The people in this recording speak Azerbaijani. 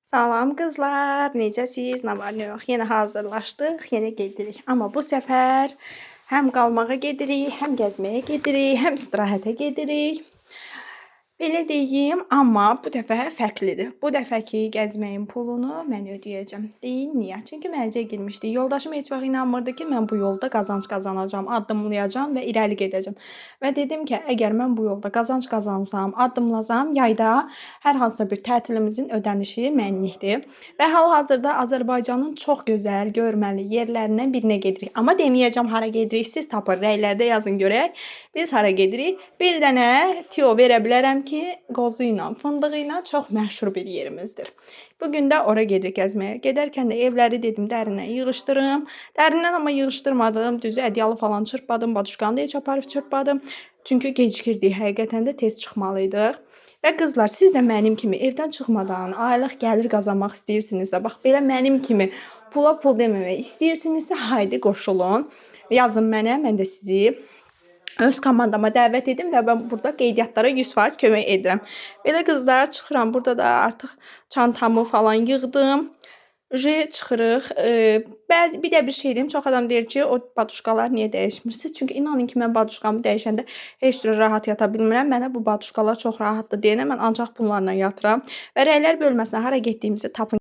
Salam qızlar, necəsiz? Nə var, nə yox? Yenə hazırlaşdıq, yenə gedirik. Amma bu səfər həm qalmağa gedirik, həm gəzməyə gedirik, həm istirahətə gedirik. Belə deyim, amma bu dəfə fərqlidir. Bu dəfəki gəzməyin pulunu mən ödəyəcəm. Deyin niyə? Çünki mərcə girmişdik. Yoldaşım heç vaxt inanmırdı ki, mən bu yolda qazanc qazanacağam, addımlayacağam və irəli gedəcəm. Və dedim ki, əgər mən bu yolda qazanc qazansam, addımlasam, yayda hər hansısa bir tətilimizin ödənişi mənlikdir. Və hal-hazırda Azərbaycanın çox gözəl görməli yerlərindən birinə gedirik. Amma deməyəcəm hara gedirik, siz tapın, rəylərdə yazın görək. Biz hara gedirik? Bir dənə tiyo verə bilərəm ki, qozu ilə, fındığı ilə çox məşhur bir yerimizdir. Bu gün də ora gedirik gəzməyə. Gedərkən də evləri dedim dərindən yığışdırım. Dərindən amma yığışdırmadım. Düzü ədyalı falan çırpmadım, baduşkanı da heç aparıb çırpmadım. Çünki gecikirdik, həqiqətən də tez çıxmalıydıq. Və qızlar, siz də mənim kimi evdən çıxmadan aylıq gəlir qazanmaq istəyirsinizsə, bax belə mənim kimi pula pul deməmək istəyirsinizsə, haydi qoşulun. Yazın mənə, mən də sizi öz komandama dəvət edim və mən burada qeydiyyatlara 100% kömək edirəm. Belə qızlar, çıxıram. Burada da artıq çantamı falan yığdım. J çıxırıq. Bəzi bir də bir şey deyim. Çox adam deyir ki, o baduşkalar niyə dəyişmirsiniz? Çünki inanın ki, mən baduşkamı dəyişəndə heç cür rahat yata bilmirəm. Mənə bu baduşkalar çox rahatdır deyənə mən ancaq bunlarla yatıram. Və rəylər bölməsinə hara getdiyimizi tapın.